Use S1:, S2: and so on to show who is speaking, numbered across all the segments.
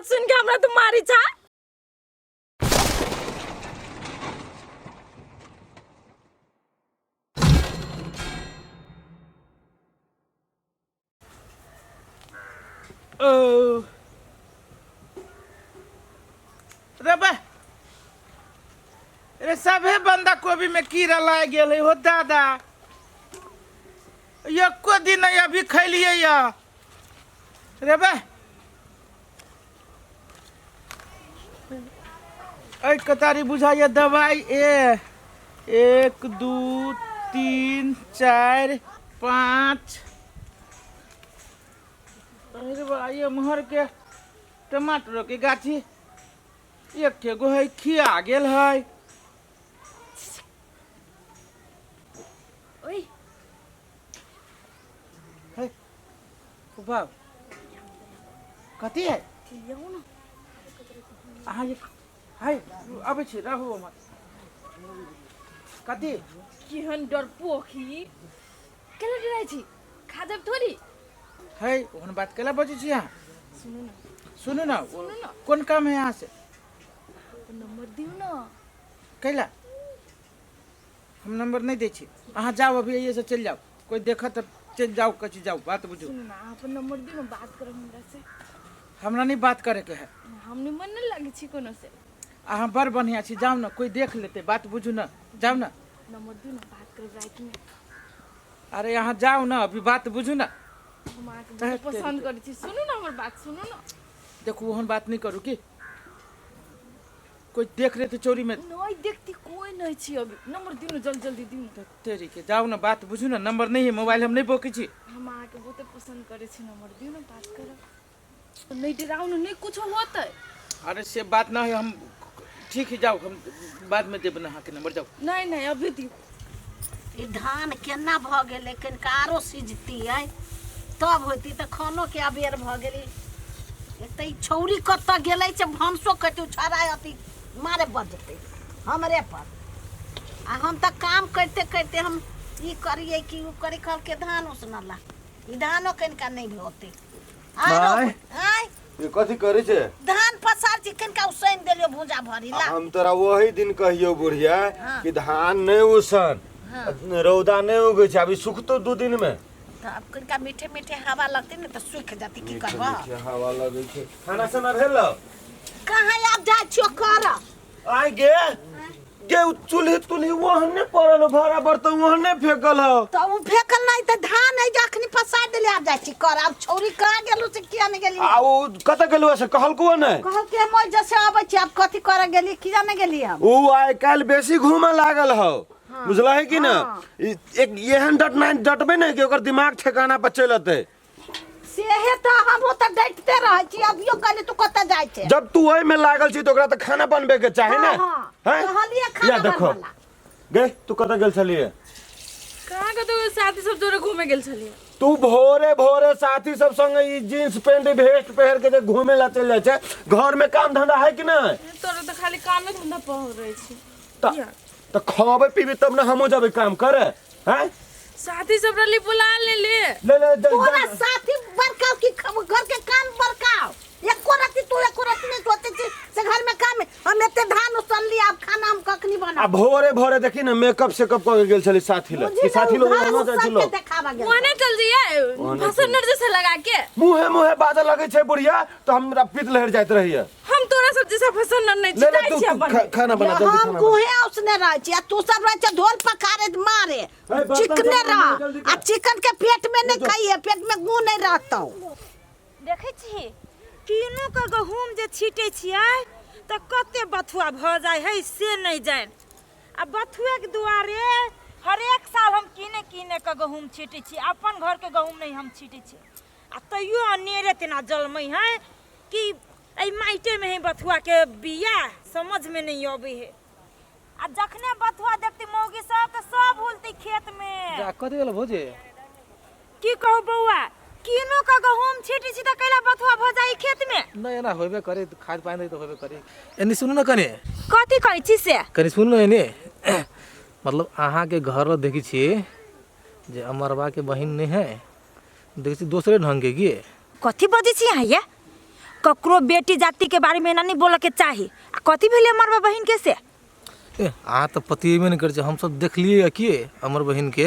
S1: बात सुन के हमरा तू मारी छा।
S2: ओ रे बा, रे सभे बंदा कोबी में कीड़ा लाग गेल है हो दादा। एको दिन नहीं अभी खैलिए या रे बा। एहि कतारी बुझाइए दवाई ए 1 2 3 4 5। अरे बा, एम्हर के टमाटर के गाछी एक गो है खिया गेल है।
S1: ओए
S2: है बाप कथी है अहाँ ये हाय अबै छी रहू हमर कथी।
S1: केहन डरपोकी केना डराइ छी, खा जाब थोड़ी।
S2: है ओहन बात केला बजै छी अहाँ?
S1: सुनू ना,
S2: सुनू ना,
S1: सुनू ना।
S2: कोन काम है अहाँ से?
S1: नंबर दियौ ना।
S2: कैला हम नंबर नहीं दै छी, अहाँ जाओ अभी एहिए से चलि जाओ, कोई देखत तऽ चलि जाओ कथी जाओ, बात बुझू।
S1: सुनू ना, अहाँ अपन नंबर दियौ ना, बात करब हमरा से।
S2: हमरा नहीं बात करे के है।
S1: हम निमन नहीं लागै छी कोनो से।
S2: अहाँ बड़ बढ़िया छी, जाओ ना, कोई देख लेते, बात बुझू ना, जाओ ना।
S1: नंबर दियौ ना, बात करब राति में।
S2: अरे अहाँ जाओ ना अभी, बात बुझू ना।
S1: हम अहाँके बहुत पसंद करै छी, सुनू ना हमर बात, सुनू ना।
S2: देखू ओहन बात नहीं करू की कोई देख लेते चोरी में।
S1: नहीं देखती कोई नहीं छी अभी, नंबर दियौ ना, जल्दी जल्दी दियौ ना।
S2: तेरी के जाओ ना, बात बुझू ना, नंबर नहीं है, मोबाइल हम नहीं बोकै छी।
S1: हम अहाँके बहुते पसंद करै छी, नंबर दियौ ना, बात करब। नहीं डराउ ना, नहीं कुछ होतै।
S2: अरे से बात ना है, हम ठीक है जाओ, हम बाद में देब ना अहाँके नंबर, जाओ।
S1: नहीं नहीं अभी दियौ।
S3: ई धान केना भऽ गेलै, कनिका आरो सिझतियै तब होइती, तऽ खानो के अबेर भऽ गेलै। एक तऽ ई छौरी कतऽ गेलै से भानसो करितै, छौड़ा अथी मारे बजतै हमरे पर। आ हम तऽ काम करिते करिते हम ई करियै कि ओ करी, कहलकै धान उसनला, ई धानो कनिका नहि होतै। आरो
S4: माय।
S3: आँय
S4: ये कथी करै छै?
S3: धान पसार छी, कनिका उसैन देलियो भूजा भरी ला।
S4: हम तोरा वही दिन कहियो बुढ़िया
S3: हाँ।
S4: कि धान नहीं उसन,
S3: हाँ।
S4: रौदा नहीं उगै छै, अभी सुखतो 2 दिन में।
S3: तऽ आब कनिका मीठे मीठे हवा लगतै ने तऽ सुखि जेतै, की
S4: मीठे
S3: करबह?
S4: मीठे हवा लगै छै। खाना साना भेल?
S3: कहाँ आब जाइ छियो कर।
S4: आइ गे गे उ चूल्ही तुल्ही ओहने पड़ल हो, भाड़ा बर्तन ओहने फेकल हो।
S3: तऽ उ फेकल नहि तऽ धान है जे अखनी पसारि देलियै, आब जाइ छी कर। आब छौरी कहाँ गेलु से किया नहि गेली?
S4: आ उ कतऽ गेलु से कहलकौ नहि?
S3: कहलकै हम ओहि जैसे अबै छी, आब कथी करऽ गेली किया नहि गेली हम?
S4: उ आइ काल्हि बेसी घूमऽ लागल हौ, बुझलही कि ने?
S3: हाँ।
S4: ई एक एहन डटनाइ डटबै ने कि ओकर दिमाग ठेकाना पर चलि अतै।
S3: सेहे तऽ हमहूँ तऽ डटिते रहै छी, अभियो कहली तू कतऽ जाइ छै।
S4: जब तू ओहि में लागल छी तऽ ओकरा तऽ खाना बनबे के चाही ने।
S3: हाँ, हाँ।
S4: हैं?
S3: कहलियै खाना
S4: या देखो।
S3: बनबऽ ला।
S4: गे तू कतऽ गेल छलियै?
S1: कहाँ कतौ साथी सब जोरे घूमे गेल छलियै।
S4: तू भोरे भोरे साथी सब संगे ई जींस पेंट भेस्ट पहिर के जे घूमे ला चलि जाइ छै, घर में काम धंधा है कि नहि?
S1: तोरा तऽ खाली कामे धंधा पहुँच रहै छी।
S4: तऽ खबै पीबी तब ने हमहूँ जेबै काम करे। हैं?
S1: साथी सब रहली बुला ले ले।
S4: ले ले जल
S3: तोरा
S4: जल।
S3: साथी बड़काव कि घर के काम बड़काव? एको रत्ती तू एको रत्ती नहीं सोचे छी से घर में काम है। हम एते धान उसनली, आब खाना हम कखनी बनाब?
S4: आ भोरे भोरे देखी ने मेकअप सेकअप कऽ के गेल छली साथी लग।
S3: बुझी
S4: कि साथी लोग
S3: धान
S4: ओहनो जाइ
S3: उसन
S4: छै
S3: के
S4: लोग।
S3: देखाबऽ गेल।
S1: ओने चल जइए
S4: ओने
S1: फसल
S4: चल।
S1: नर जैसे लगा के।
S4: मुहे मुहे बाजऽ लगै छै बुढ़िया तऽ हमरा पित्त लहरि जाइत रहैया।
S1: हम तोरा सब जैसा फसल नर नहीं
S4: ले ले
S1: छी
S4: तू
S1: छी
S4: तू
S1: अपन।
S4: खाना बना, जल्दी
S3: हम
S4: खाना बना।
S3: गुहे उसने रहै छी आ तू सब रहै छै ढोल पखारे मारे।
S4: बर्तन
S3: चिकने
S4: जल्दी
S3: रह
S4: जल्दी
S3: आ
S4: कर।
S3: चिकन के पेट में नहीं खाइए, पेट में गू नहीं रहतौ।
S5: देखै छी किनो के गहूम जे छीटै छियै तऽ कते बथुआ भऽ जाइ है से नहि जानि। आ बथुएके दुआरे हरेक साल हम कीने कीने के गहूम छीटै छी, अपन घरके गहूम नहि हम छीटै छी। आ तैयो अनेरे तेना जलमै है कि एहि माटिमे है बथुआके बिया, समझमे नहि अबै है। आ जखने बथुआ देखती मौगी सब तऽ सब हुलती खेतमे।
S6: जा कथी भेल भौजी?
S5: की कहू बौआ, किनो के गहूम छीटै छी तऽ कैला बथुआ भऽ जाइ खेतमे?
S6: नहि एना होबे करे, खाद पानि दै तऽ होबे करे। एनी सुनू ने कनी।
S5: कथी कहै छी से?
S6: कनी सुनू ने एनी। मतलब अहाँके घर लग देखै छी जे अमरबा के बहिन नहि है, देखै छी दोसरे ढंग के की?
S5: कथी बजै छी अहाँ ये? ककरो बेटी जाति के बारे में एना नहीं बोलऽ के चाही। आ कथी भेलै मरबा बहिन के से?
S6: ए अहाँ तऽ पतिएबे नहि करै छै, हमसब देखलियै हँ कि हमर बहिनके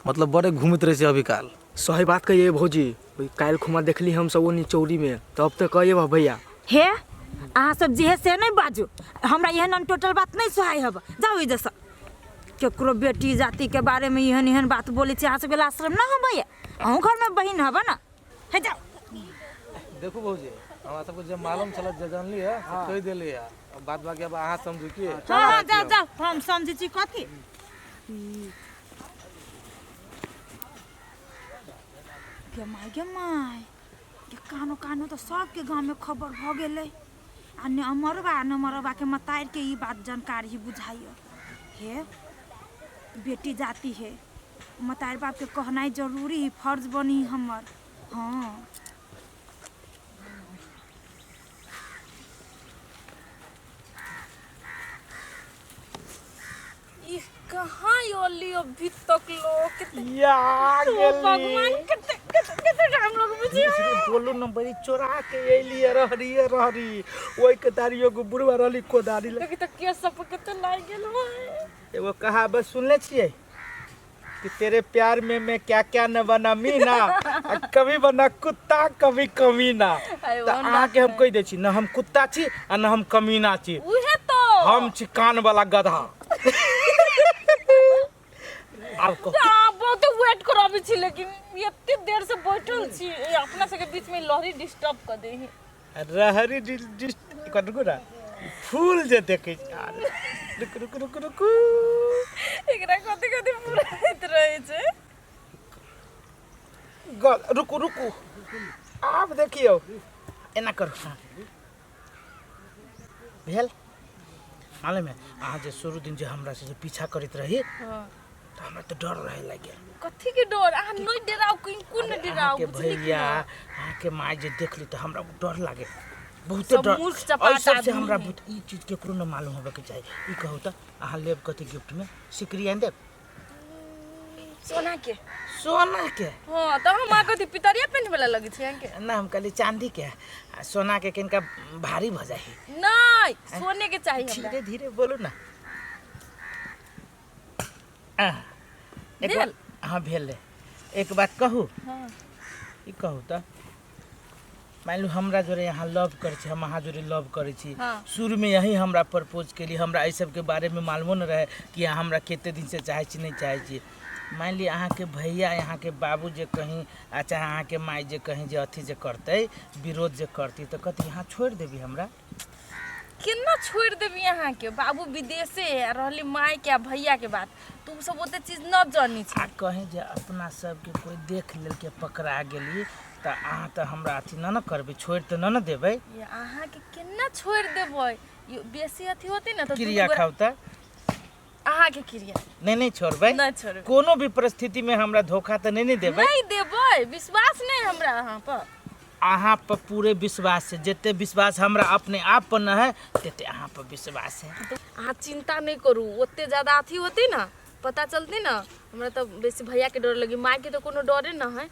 S6: मतलब बड़े घूमैत रहै छै अभी काल।
S7: सही बात कहिए भौजी, ओहि काल्हि खुमा देखली हमसब ओ निचौड़ी में, तब तऽ कहिए भैया।
S5: हे अहाँ सब जे है से नहीं बाजू, हमरा एहन अनटोटल बात नहीं सुहाय हब। जाउ इधर से, केकरो बेटी जाति के बारे में एहन एहन बात बोलै छी, अहाँ सबके आश्रम ना हबैया, अहूँ घर में बहिन हब ना। हे जाउ।
S6: देखू भौजी, हमरा सबके जे मालूम छल जे जानली है से कहि देली है, अब बात बाकी अब अहाँ समझू की।
S5: हाँ हाँ जाओ जाओ, हम समझै छी कथी। गे माय गे माय, गे कानो कानो तऽ सबके गाँवमे खबर भऽ गेलै। आ ने अमरबा ने मरबाके मतारिके ई बात जानकारी बुझाइए। हे बेटी जाति है, मतारि बापके कहनाइ जरूरी है, फर्ज बनी हमर। हाँ
S1: ई कहाँ योली अभी तक लोग कितने
S2: या
S1: ओ भगवान, कितने कितने कितने टाइम लोग बुझी।
S2: बोलू न, बड़ी चोरा के एली रहरी रहरी ओहि के दारी एगो बुढ़वा रहली कोदारी
S1: देखी तो के सब कितने लाग गेल है।
S2: एगो कहावत सुनले छियै कि तेरे प्यार में मैं क्या क्या न बना मीना, आ कभी बना कुत्ता कभी कमीना।
S1: अरे
S2: तऽ
S1: ओहन बात
S2: अहाँके हम कहि दै छी, न हम कुत्ता छी आ न हम कमीना छी,
S1: उहे तो
S2: हम छी कान वाला गधा। आब कहू।
S1: आ, बहुत वेट कराबै छी, लेकिन एते देर से बैठल छी, ए, अपना सबके बीच में लहरी डिस्टर्ब कर दे है।
S2: रहरी डिस रुकू ना, फूल जे देखै छी। अरे, रुक रुक रुक रुकू,
S1: एकरा कथी कथी पुराइत रहै छै।
S2: गल रुकू रुकू, आब देखियौ एना करू। हाँ। भेल मालूम है, अहाँ जे शुरू दिन जे हमरा से जे पीछा करैत रही तऽ हमरा तऽ डर रहे लागि गेल।
S1: कथी के डर? अहाँ नहीं डराउ, किनको नहीं डराउ,
S2: अहाँके
S1: बुझली कि
S2: भैया
S1: ना?
S2: अहाँके माय जे देखली तऽ हमरा डर लागे बहुते
S1: सब
S2: डर।
S1: मूर्ख चपाट
S2: एहि सबसे
S1: आदमी
S2: हमरा
S1: है।
S2: बहुत ई चीज केकरो न मालूम होबे के चाही। ई कहू तऽ अहाँ लेब कथी गिफ्ट में? सिकरी आनि देब?
S1: सोना के।
S2: सोना के?
S1: हाँ, तऽ हम अहाँ कथी पितरिया पेन्ह वाला लगै छी अहाँके?
S2: ना, हम कहली चांदी के, आ सोना के किनका भारी भऽ जाइ।
S1: नहीं, सोने के चाही हमरा।
S2: धीरे धीरे बोलू ना। आह, एक
S1: भेल?
S2: बात हाँ भेल। एक बात कहू?
S1: हाँ।
S2: ई कहू तऽ मान लू हमरा जोरे यहाँ लव करै छी, हम अहाँ जोरे लव करै छी।
S1: हाँ।
S2: शुरू में यही हमरा प्रपोज केली, हमरा एहि सबके बारे में मालूमो न रहे कि अहाँ हमरा कते दिन से चाहै छी नहीं चाहै छी। मान ली अहाँके भैया अहाँके बाबू जे कहीं आ चाहे अहाँके माय जे कहीं जे अथी जे करतै, विरोध जे करतै, तऽ कथी अहाँ छोड़ि देबी हमरा?
S1: केना छोड़ि देबी? अहाँके बाबू विदेशे है, आ रहली माय के आ भैया के बात, तऽ ओ सब ओते चीज न जानी छै।
S2: आ कहीं जे अपना सबके कोइ देख लेलकै पकड़ा गेली तऽ अहाँ तऽ हमरा अथी न ने करबै, छोड़ि तऽ न ने देबै?
S1: ये अहाँके केना छोड़ि देबै? यो बेसी अथी होतै ने तऽ दुनू
S2: क्रिया
S1: गोरा
S2: खाउ तऽ
S1: अहाँके क्रिया।
S2: नहीं नहीं छोड़बै।
S1: नहीं छोड़बै।
S2: कोनो भी परिस्थिति में हमरा धोखा तऽ नहीं ने देबै?
S1: नहीं देबै, विश्वास नहीं हमरा अहाँ पर।
S2: अहाँ पर पूरे विश्वास है, जते विश्वास हमरा अपने आप पर न है तते अहाँ पर विश्वास है।
S1: तऽ अहाँ चिंता नहीं करू, ओते ज्यादा अथी होतै ने पता चलतै ने, हमरा तऽ बेसी भैया के डर लगी, माय के तऽ कोनो डरे न है,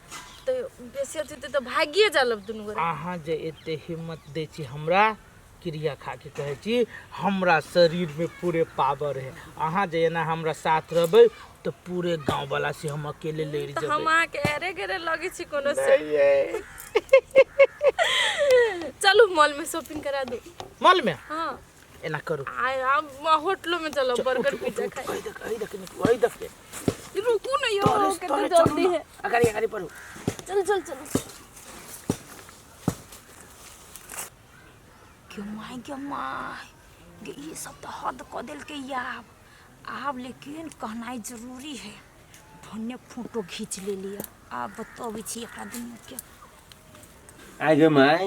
S1: तऽ बेसी अथी होतै तऽ भागिए जालब दुनू गोरा।
S2: अहाँ जे एते हिम्मत दै छी हमरा, क्रिया खा के कहै छी हमरा शरीर में पूरे पावर है। अहाँ जे एना हमरा साथ रहबै तऽ पूरे गांव वाला से हम अकेले लड़ि
S1: तऽ हम
S2: जेबै।
S1: अहाँके एरे गेरे लगै छी कोनो से? चलू मॉल में शॉपिंग करा दू।
S2: मॉल में?
S1: हाँ।
S2: एना करू,
S1: आय हम होटलो में चलो, बर्गर पिज्जा खाए।
S2: अहि देख, अहि देख, अहि देख,
S1: रुकू न यो,
S2: तोरे
S1: कितना
S2: तोरे चलू
S1: जल्दी
S2: न
S1: है।
S2: अगाडि अगाडि पढू।
S1: चल चल चल।
S5: गे my गे my, गे ई सब तऽ हद कऽ देलकै आब आब, लेकिन कहनाइ जरूरी है। भने फोटो घीच लेलियै, आब बतबै छी एकरा दुनूके।
S4: आइ गे माय,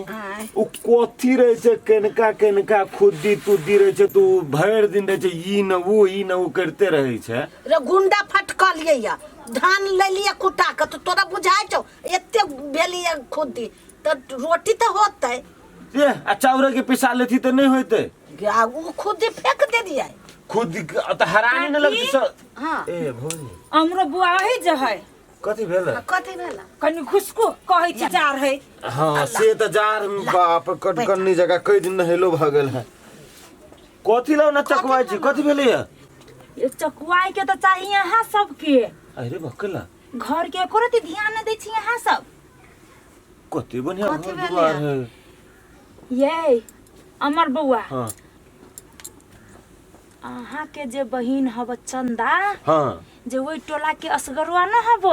S4: ओ कथी रहै छै, केनका केनका खुद्दी तुद्दी रहै छै, तू भरि दिन रहै छै ई न ओ ई न ओ करिते रहै छै।
S3: रे गुंडा फटकलियै या धान लेलियै कुटा के, तऽ तोरा बुझाइ छौ एते भेलियै खुद्दी तऽ रोटी तऽ होतै?
S4: ए आ चाउर के पिसा लेथी तऽ नहि होइतै?
S3: आ उ खुद्दी फेंक देलियै।
S4: खुद तऽ हरानी न लगतै सर।
S3: हाँ।
S4: ए भौजी,
S5: हमरो बुआ वही जे है।
S4: कथी भेल
S3: कथी भेल
S5: कनि घुसको कहै छी जार है
S4: हाँ से तऽ जार बाप कटकन्नी जगह कई दिन नहेलो भऽ गेल है कथी लाउ ना चकवाइ छी कथी भेलैया
S5: ये चकुआई के तऽ चाही अहाँ सबके
S4: अरे बकला
S5: घर के एको रति ध्यान नहि दै छी अहाँ सब
S4: कते बढ़िया
S3: कथी
S4: घर
S3: भेलैया?
S4: दुआर है
S5: ये अमर बौआ
S4: हाँ
S5: अहाँ के जे बहिन हब चंदा
S4: हाँ
S5: जे ओहि टोला के असगरुआ न हब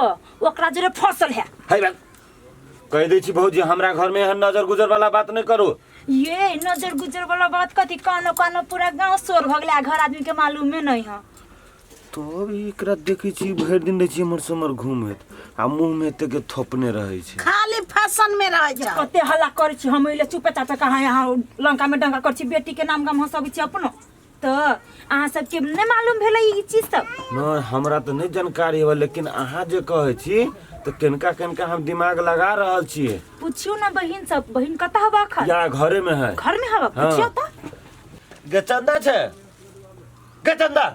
S5: ओकरा जोरे फसल है
S4: है बा कह दै छी भौजी हमरा घर में एहन नजर गुजर वाला बात नहीं करू
S5: ये नजर गुजर वाला बात कथी कानो कानो पूरा गांव शोर भऽ गेलै आ घर आदमी के मालूमे नहीं है
S4: तब एकरा देखै छी भरि दिन रहै छी एम्हर से ओम्हर घूमैत आ मुँह में एते के थोपने रहै छै
S3: खाली फैशन में रहै छै
S5: कते हल्ला करै छी हम एले चुपे चापे कहाँ यहाँ लंका में डंका करै छी बेटी के नाम गाम हंसबै छी अपनो तऽ अहाँ सबके नहि मालूम भेलै ई चीज सब
S4: नहि हमरा तऽ नहि जानकारी होय लेकिन अहाँ जे कहै छी तऽ केनका केनका हम दिमाग लगा रहल छियै
S5: पुछियौ ने बहिन सब बहिन कतऽ हबा अखन
S4: या घरे में है
S5: घर में हबा
S4: हाँ।
S5: पुछियौ तऽ
S4: गे चंदा छै गे चंदा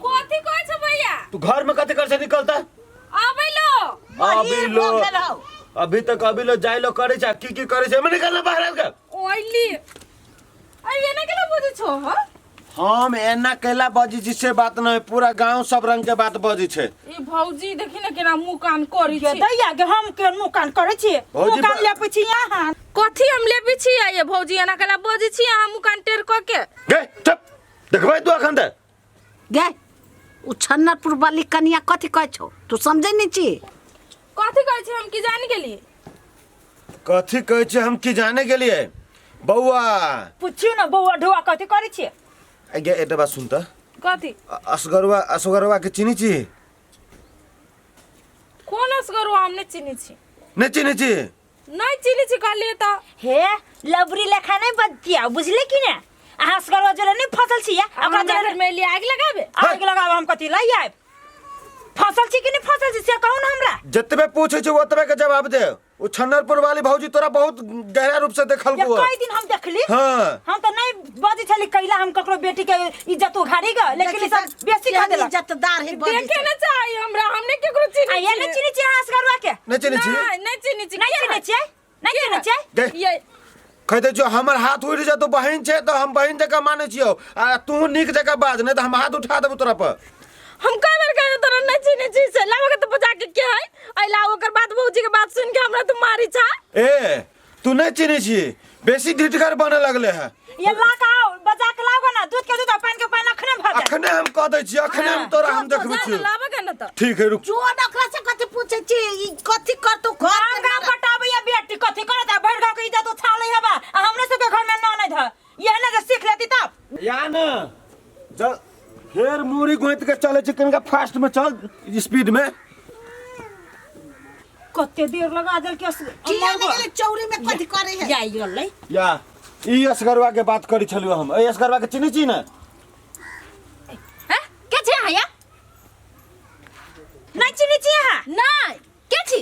S1: कथी कहै छौ भैया
S4: तू घर में कथी कर से निकलता
S1: आबै लो
S4: अभी लो
S3: भऽ गेल हौ।
S4: अभी तक अभी लो जाय लो करे छै की की करे छै एमे निकल ना बाहर आबि के
S1: ओइली अरे एना केना बजै छौ हँ
S4: हम एना कैला बजै छी से बात नहीं पूरा गांव सब रंग के बात बजै छै
S1: ई भौजी देखी ने केना मुंह कान करै
S5: के
S1: छै
S5: दैया के हम के मुँह कान करै छियै
S4: भौजी
S5: मुँह कान
S4: बा-
S5: लेपै छी अहाँ
S1: कथी हम लेबे छी ये भौजी एना केना बजै छी अहाँ मुंह कान टेढ़ कऽ के
S4: गे चुप देखबै तू अखन तक
S3: गे ओ छन्नरपुर वाली कनिया कथी कहै छौ तू समझै नहि छी
S1: कथी कहै छै हम की जानि गेली
S4: कथी कहै छै हम की जाने गेलियै बौआ
S5: पुछियौ ने बौआ ढौआ कथी करै छियै
S4: गे एकटा बात सुन तऽ
S1: कथी
S4: असगरुआ असगरुआ के चिन्है छी
S1: कोन असगरुआ हम नहि चिन्है छी
S4: नहि चिन्है छी
S1: नहि चिन्है छी कहलियै तऽ
S5: हे लबरी लेखा नहि बतिया बुझले कि ने अहाँ असगरवा जोरे नहि फसल छी ओकरा
S1: हमरा
S5: जोरे
S1: घर में लिए आगि लगाबे
S5: आगि लगाब हम कथी लाई आयब फसल छी कि नहि फसल छी से कहू ने हमरा
S4: जतबे पूछे छै ओतबे के जवाब दे ओ छन्नरपुर वाली भौजी तोरा बहुत गहरा रूप से देखल
S5: ये
S4: को
S5: कई दिन हम देखली
S4: हाँ।
S5: हम तो नहीं बजै छली कैला हम ककरो बेटी के इज्जत उघारी ग लेकिन ई सब बेसी कह देलक
S3: इज्जतदार है बजै
S1: देखे
S3: छै।
S1: ने चाही हमरा हम नहि केकरो
S5: आ
S1: चिन्है
S5: ये नहि चिन्है छियै अहाँ असगरुआ के
S4: नहि चिन्है छी
S1: नहि नहि चिन्है छी
S5: नहीं चिन्है छियै नहीं चिन्है छियै
S4: दे
S1: ये
S4: कह दे जो हमर हाथ उठि जेतौ बहिन छै तऽ हम बहिन जकाँ मानै छियौ आ तू नीक जकाँ बाज नहि तऽ हम हाथ उठा देबौ तोरा पर
S1: हम कई बेर कहे तोरा नहीं चिन्है छी से लाबो के तो बजा के के है अइला ओकर बाद भौजी के बात सुन के हमरा तू मारी छा
S4: ए तू नहीं चिन्है छी बेसी ढिठगर बने लगले है
S5: ये ला के आओ बजा के लाओ ना दूध के दूध आ पानी के पानी अखने भऽ जायत
S4: अखने हम कह दै छी अखने हम तोरा हम देखबै छी
S1: लाबो के न तो
S4: ठीक है रुक
S3: जो ने ओकरा से कथी पूछै छी ई कथी करतौ घर
S5: गाम
S3: के
S5: गाम कटाबैया बेटी कथी करत आ भरि गाँव के इज्जत उछालै हबा आ हमरे सबके घर में न नहीं ध यह ने जे सीख लेती तब
S4: या न चल फेर मूड़ी गोइत के चले छी कनिका फास्ट में चल स्पीड में
S5: कते देर लगा देल के
S3: किया ने गेलै चौरी में कथी करे है
S5: जाई गेलै
S4: या ई असगरवा के बात करी छलियो हम ए असगरवा के चिन्है छी ने
S1: हैं के छी अहाँ या
S5: नहीं चिन्है छी अहाँ
S1: नहीं के छी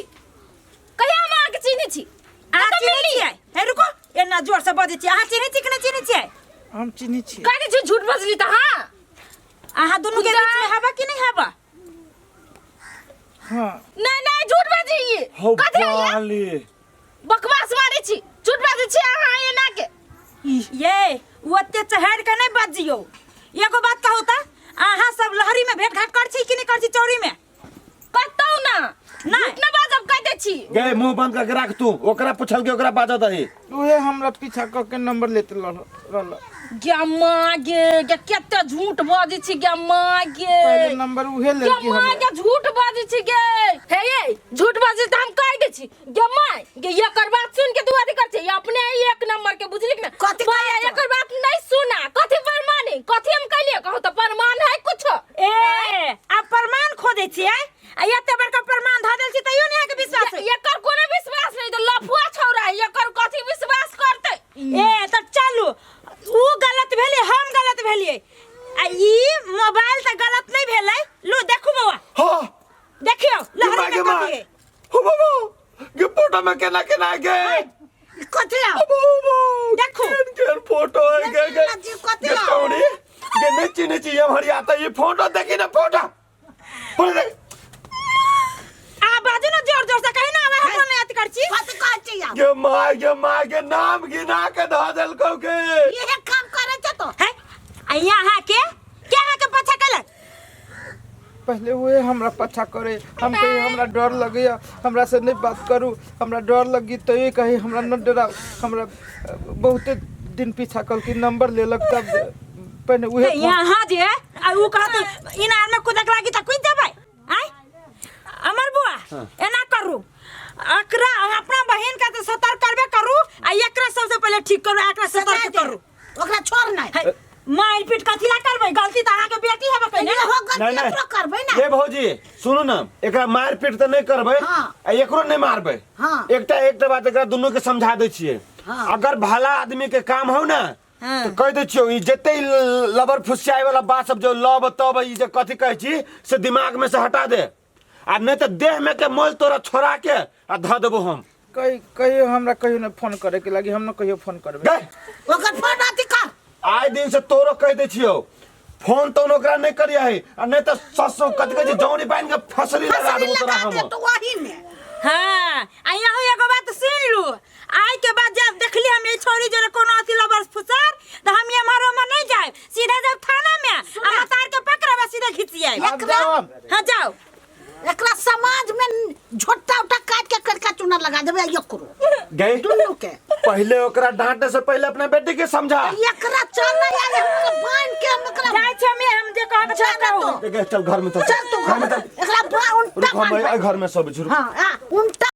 S1: कहिया हम अहाँ के चिन्है छी
S5: अहाँ
S1: कतऽ
S5: चिन्है
S1: मिलली?
S5: छियै हे रुको एना जोर से बजै छी अहाँ चिन्है छी कि नहीं चिन्है छियै
S2: हम चिन्है छी
S1: काहे के झूठ बजली तऽ हाँ
S5: अहाँ दुनू के बीच में हवा कि नहीं हवा
S2: हाँ
S1: नहीं नहीं झूठ बाजी
S4: हो
S1: कथी है ये?
S4: बाली
S1: बकवास मारे छी झूठ बाजै छी अहाँ एना के
S5: ये ओते चहर के नहीं बजियो एगो बात कहू त अहाँ सब लहरी में भेंट घाट कर छी कि नहीं कर छी चौरी में
S1: कतौ ना
S5: नहीं।
S1: झूठ ना बाजब कह दै छी
S4: गे मुंह बंद करके राख तू ओकरा पूछल के ओकरा बाजऽ दही
S2: उहे हमरा पीछा कऽ के नंबर लेते रहल
S1: गे माँ गे गे कते झूठ बजै छी गे माँ गे
S2: पहले नंबर उहे
S1: गे
S2: लेलकी
S1: माँ
S2: हमरा
S1: गे झूठ बजै छी गे हे ये झूठ बजै तऽ हम कह दै छी गे माँ गे एकर बात सुन के तू अथी कर छी ये अपने ही एक नंबर के बुझली कि ना
S3: कथी
S1: भैया
S3: कहै छौ?
S1: एकर बात नहीं सुना कथी प्रमाण है कथी हम कहलिए कहू तऽ प्रमाण है कुछ
S5: ए आब प्रमाण खोजै छियै आ एते बड़का प्रमाण धऽ देल छी तैयो नहि अहाँके विश्वास होय
S1: एकर कोनो विश्वास नहीं तऽ लफुआ छौड़ा है एकर कथी विश्वास करतै
S5: ए तऽ चलू ऊ गलत भेलै हम गलत भेलियै आ ई मोबाइल तऽ गलत नहि भेलै लू देखू बौआ
S4: हाँ
S5: देखियौ लहरी
S4: माय
S5: में
S4: गे माय
S5: कथी है
S4: हो बाबा गे फोटो में केना केना गे
S3: कथी हौ?
S5: देखू।
S4: केन केन फोटो है गे गे
S3: जी, कथी
S4: गे
S3: हौ?
S4: छौड़ी गे नहीं चिन्है छी हम हरियाता ये फोटो देखी ना फोटो फोटो देख
S5: आब जोर जोर से कही ना आवे हमरो नहीं अथी कर छी
S3: कथी कहै छी आब
S4: गे माय, गे माय के नाम गिना के धऽ देलकौ के।
S3: इहे काम करै छै तो।
S5: है आ यहाँ के अहाँ के पछा केलक?
S8: पहले वह हमरा पछा करे, हम कही हमरा डर लगैया, हमरा से नहीं बात करू, हमरा डर लगी तो ये कही हमरा न डराओ, हमरा बहुते दिन पीछा कल की नंबर लेलक तब पहले उहे
S5: ते यहाँ जे आ उ कहत इनार में कूदक लागी त कूद देबै। आय अमर बुआ एना करू, एकरा अपना बहिन का तो सतर्क करबे करू आ एकरा सबसे पहले ठीक करू, एकरा सतर्क करू।
S3: ओकरा छोड़ नहीं।
S5: है, मारि पीट कथी ला करबै? गलती त अहाँ के बेटी हेबे कइने
S3: हो गलती
S4: नहीं, नहीं।
S3: एकरो करबै ना।
S4: ये भौजी सुनू ना, एकरा मार पीट त नहीं करबै
S3: हाँ।
S4: आ एकरो नहीं मारबै।
S3: हाँ।
S4: एकटा एकटा बात एकरा दुनू के समझा दै छियै।
S3: हाँ।
S4: अगर भला आदमी के काम हो ना
S5: हाँ।
S4: तो कह दै छियौ ई जते लबर फुसियाए वाला बात सब जो लब तब ई जे कथी कहै छी से दिमाग में से हटा दे, आ नहीं तो देह में के मोल तोरा छोड़ा के आ धऽ देबो हम।
S8: कही कहियो हमरा कहियो न फोन करे के लागी, हम न कहियो फोन करबै।
S4: गए।
S3: ओकर फोन अथी कर।
S4: आइ दिन से तोरो कह दै छियौ फोन तोन ओकरा नहीं करिया है, आ नहीं तो ससो कथी कहै छै जौनी बान्हि के फसरी लगा
S3: फसरी
S4: देबो तोरा
S3: लगा
S4: हम।
S3: दे तू वही में।
S5: हाँ, आ यहाँ एगो बात सुन लू, आइ के बाद जब देखली हम ई छोरी जोरे कोनो अथी लबर फुसर त हम एम्हर ओम्हर नहीं जाए, सीधा जाब थाना में आ मतार के पकड़ब आ सीधा खिचियाए।
S8: अब जाओ हम।
S5: हाँ जाओ।
S3: एकरा समाज में झोटा उटा काट के करका चूना लगा देबे एकरो।
S4: गई?
S3: दुनू के।
S4: पहले ओकरा डांटे से पहले अपना बेटी के समझा।
S3: एकरा चल ना यार, हमरा बांध के हम एकरा
S5: जाय छी हम जे कहब से
S3: चल ना
S5: कहू।
S3: तो।
S4: ए, चल घर में चल।
S3: चल तू घर में। एकरा उल्टा
S4: रुक, हम
S3: बांध।
S4: घर में सब छी, रुक।
S3: हाँ, हाँ, उल्टा